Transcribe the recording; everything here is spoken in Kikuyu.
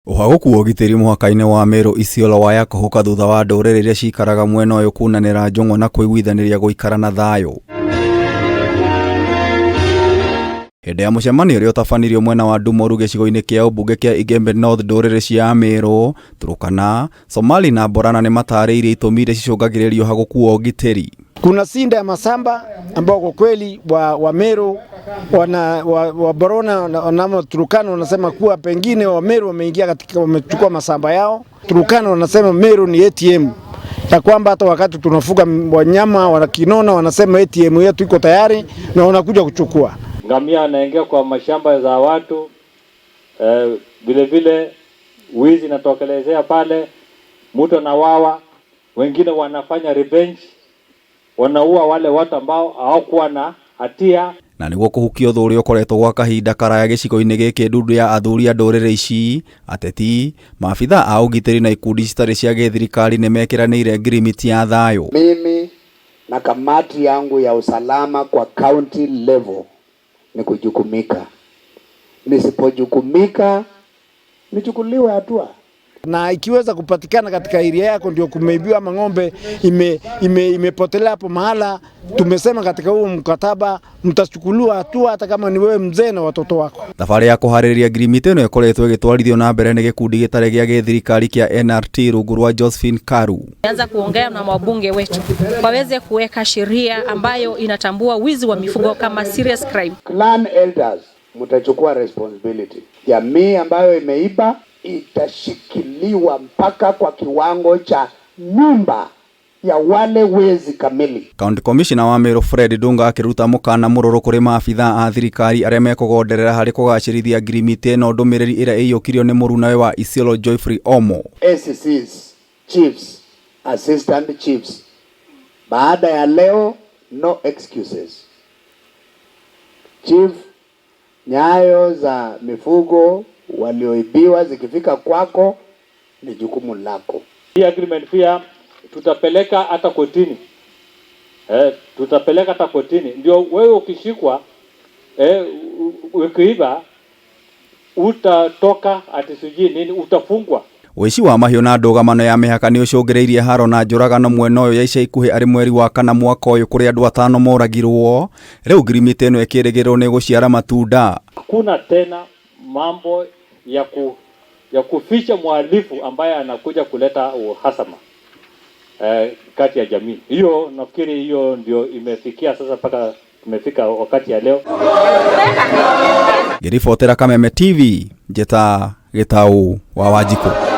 Ũhagũku wa ũgitĩri mũhaka-inĩ wa Meru Isiolo waya kũhuka thutha wa ndũrĩrĩ iria cikaraga mwena ũyũ kunanĩra njũng'wa na kũiguithanĩria gũikara na thayũ. Hĩndĩ ya mũcemanio ũrĩa ũtabanirio mwena wa Dumoru gĩcigo-inĩ kĩa ũmbunge kĩa Igembe North, ndũrĩrĩ cia Amerũ, Turkana, Somali na Borana nĩ matarĩirie itũmi iria cicũngagĩrĩria ũhagũku wa ũgitĩri. Kuna sinda ya masamba ambao kwa kweli wa Meru wana, wa Borona na Turkana wanasema kuwa pengine wa Meru wameingia katika, wamechukua masamba yao. Turkana wanasema Meru ni ATM ya kwamba hata wakati tunafuga wanyama wanakinona wanasema ATM yetu iko tayari na wanakuja kuchukua. Ngamia anaingia kwa mashamba za watu, vile vile wizi natokelezea pale, mtu anawawa, wengine wanafanya revenge, wanaua wale watu ambao hawakuwa na hatia. Na nĩguo kũhukia ũthũ ũrĩa ũkoretwo gwa kahinda karaya gĩcigo-inĩ gĩkĩ, ndundu ya athuri a ndũrĩrĩ ici, ateti, maabitha a ũgitĩri na ikundi citarĩ cia gĩthirikari nĩ mekĩranĩire ngirimiti ya thayũ. Mimi na kamati yangu ya usalama kwa county level ni kujukumika. Nisipojukumika nichukuliwe hatua. Na ikiweza kupatikana katika area yako ndio kumeibiwa ama ng'ombe imepotelea hapo mahala, tumesema katika huo mkataba mtachukuliwa hatua hata kama ni wewe mzee na watoto wako. Thabarĩ ya kũharĩrĩria ngirimiti ĩno ĩkoretwo ĩgĩtwarithio na mbere nĩ gĩkundi gĩtarĩ gĩa gĩthirikari kĩa NRT rungu rwa Josephine Karu. Anza kuongea na wabunge wetu waweze kuweka sheria ambayo inatambua wizi wa mifugo kama serious crime. Clan elders mtachukua responsibility. Jamii ambayo imeiba itashikiliwa mpaka kwa kiwango cha nyumba ya wale wezi kamili. County Commissioner wa Meru Fred Ndunga akĩruta mũkana mũrũrũ kũrĩ maabitha a thirikari arĩa mekũgonderera harĩ kũgacĩrithia ngirimiti ĩno, ndũmĩrĩri ĩrĩa ĩiyũkirio nĩ mũrunawe wa Isiolo Geoffrey Omo. ACCs, chiefs, assistant chiefs, baada ya leo no excuses. Chief, nyayo za mifugo walioibiwa zikifika kwako ni jukumu lako. Hii agreement pia tutapeleka hata kotini. Tutapeleka hata kotini. Ndio wewe ukishikwa, ukiiba utatoka ati sijui nini, utafungwa. Ũici wa mahiũ na ndũgamano ya mĩhaka nĩ ũcũngĩrĩirie haro na njũragano mwena ũyũ ya ica ikuhĩ arĩ mweri wa kana mwaka ũyũ kũrĩa andũ atano moragirwo. Rĩu ngirimiti ĩno ĩkĩrĩgĩrĩrwo nĩ gũciara matunda. Hakuna tena mambo ya kuficha mhalifu ambaye anakuja kuleta uhasama kati ya jamii. Hiyo nafikiri hiyo ndio imefikia sasa mpaka tumefika wakati ya leo. Ngĩribotera Kameme TV, njĩta Gĩtaũ wa Wanjikũ.